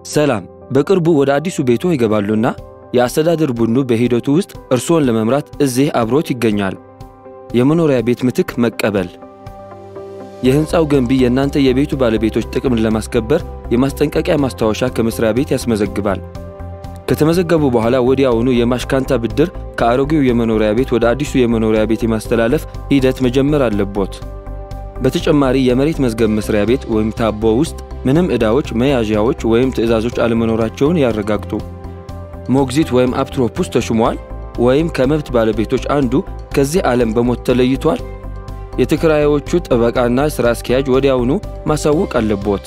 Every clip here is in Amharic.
ሰላም፣ በቅርቡ ወደ አዲሱ ቤቶ ይገባሉና የአስተዳደር ቡድኑ በሂደቱ ውስጥ እርስዎን ለመምራት እዚህ አብሮት ይገኛል። የመኖሪያ ቤት ምትክ መቀበል። የሕንፃው ገንቢ የእናንተ የቤቱ ባለቤቶች ጥቅምን ለማስከበር የማስጠንቀቂያ ማስታወሻ ከመስሪያ ቤት ያስመዘግባል። ከተመዘገቡ በኋላ ወዲያውኑ የማሽካንታ ብድር ከአሮጌው የመኖሪያ ቤት ወደ አዲሱ የመኖሪያ ቤት የማስተላለፍ ሂደት መጀመር አለቦት። በተጨማሪ የመሬት መዝገብ መስሪያ ቤት ወይም ታቦ ውስጥ ምንም ዕዳዎች፣ መያዣዎች ወይም ትዕዛዞች አለመኖራቸውን ያረጋግጡ። ሞግዚት ወይም አፕትሮፑስ ተሹሟል ወይም ከመብት ባለቤቶች አንዱ ከዚህ ዓለም በሞት ተለይቷል? የተከራዮቹ ጠበቃና ሥራ አስኪያጅ ወዲያውኑ ማሳወቅ አለቦት።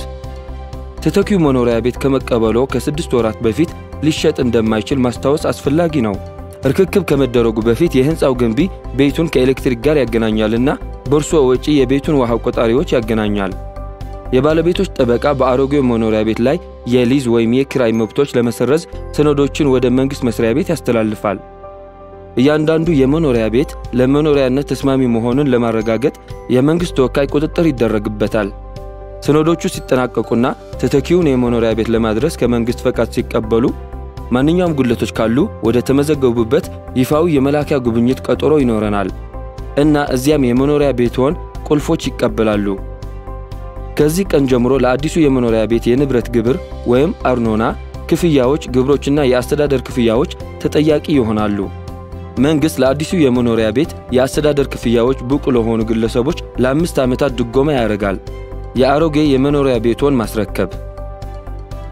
ተተኪው መኖሪያ ቤት ከመቀበሎ ከ6 ወራት በፊት ሊሸጥ እንደማይችል ማስታወስ አስፈላጊ ነው። ርክክብ ከመደረጉ በፊት የሕንፃው ገንቢ ቤቱን ከኤሌክትሪክ ጋር ያገናኛልና በእርስዎ ወጪ የቤቱን ውሃ ቆጣሪዎች ያገናኛል። የባለቤቶች ጠበቃ በአሮጌው መኖሪያ ቤት ላይ የሊዝ ወይም የኪራይ መብቶች ለመሰረዝ ሰነዶችን ወደ መንግሥት መስሪያ ቤት ያስተላልፋል። እያንዳንዱ የመኖሪያ ቤት ለመኖሪያነት ተስማሚ መሆኑን ለማረጋገጥ የመንግሥት ተወካይ ቁጥጥር ይደረግበታል። ሰነዶቹ ሲጠናቀቁና ተተኪውን የመኖሪያ ቤት ለማድረስ ከመንግሥት ፈቃድ ሲቀበሉ ማንኛውም ጉድለቶች ካሉ ወደ ተመዘገቡበት ይፋዊ የመላኪያ ጉብኝት ቀጠሮ ይኖረናል እና እዚያም የመኖሪያ ቤትዎን ቁልፎች ይቀበላሉ። ከዚህ ቀን ጀምሮ ለአዲሱ የመኖሪያ ቤት የንብረት ግብር ወይም አርኖና ክፍያዎች፣ ግብሮችና የአስተዳደር ክፍያዎች ተጠያቂ ይሆናሉ። መንግሥት ለአዲሱ የመኖሪያ ቤት የአስተዳደር ክፍያዎች ብቁ ለሆኑ ግለሰቦች ለ5 ዓመታት ድጎማ ያደርጋል። የአሮጌ የመኖሪያ ቤትዎን ማስረከብ።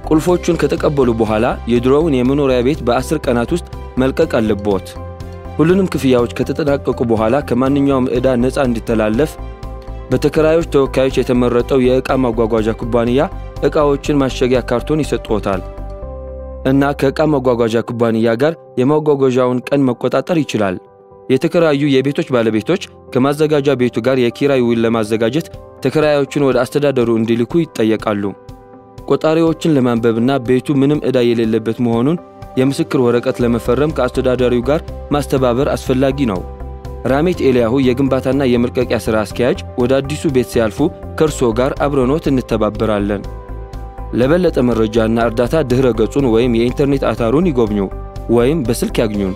ቁልፎቹን ከተቀበሉ በኋላ የድሮውን የመኖሪያ ቤት በ10 ቀናት ውስጥ መልቀቅ አለብዎት። ሁሉንም ክፍያዎች ከተጠናቀቁ በኋላ ከማንኛውም ዕዳ ነፃ እንዲተላለፍ በተከራዮች ተወካዮች የተመረጠው የዕቃ ማጓጓዣ ኩባንያ ዕቃዎችን ማሸጊያ ካርቶን ይሰጥዎታል እና ከዕቃ ማጓጓዣ ኩባንያ ጋር የማጓጓዣውን ቀን መቆጣጠር ይችላል። የተከራዩ የቤቶች ባለቤቶች ከማዘጋጃ ቤቱ ጋር የኪራይ ውል ለማዘጋጀት ተከራዮቹን ወደ አስተዳደሩ እንዲልኩ ይጠየቃሉ። ቆጣሪዎችን ለማንበብና ቤቱ ምንም ዕዳ የሌለበት መሆኑን የምስክር ወረቀት ለመፈረም ከአስተዳዳሪው ጋር ማስተባበር አስፈላጊ ነው። ራሜት ኤልያሁ የግንባታና የመልቀቂያ ሥራ አስኪያጅ ወደ አዲሱ ቤት ሲያልፉ ከእርስዎ ጋር አብረኖት እንተባበራለን። ለበለጠ መረጃና እርዳታ ድኅረ ገጹን ወይም የኢንተርኔት አታሩን ይጎብኙ ወይም በስልክ ያግኙን።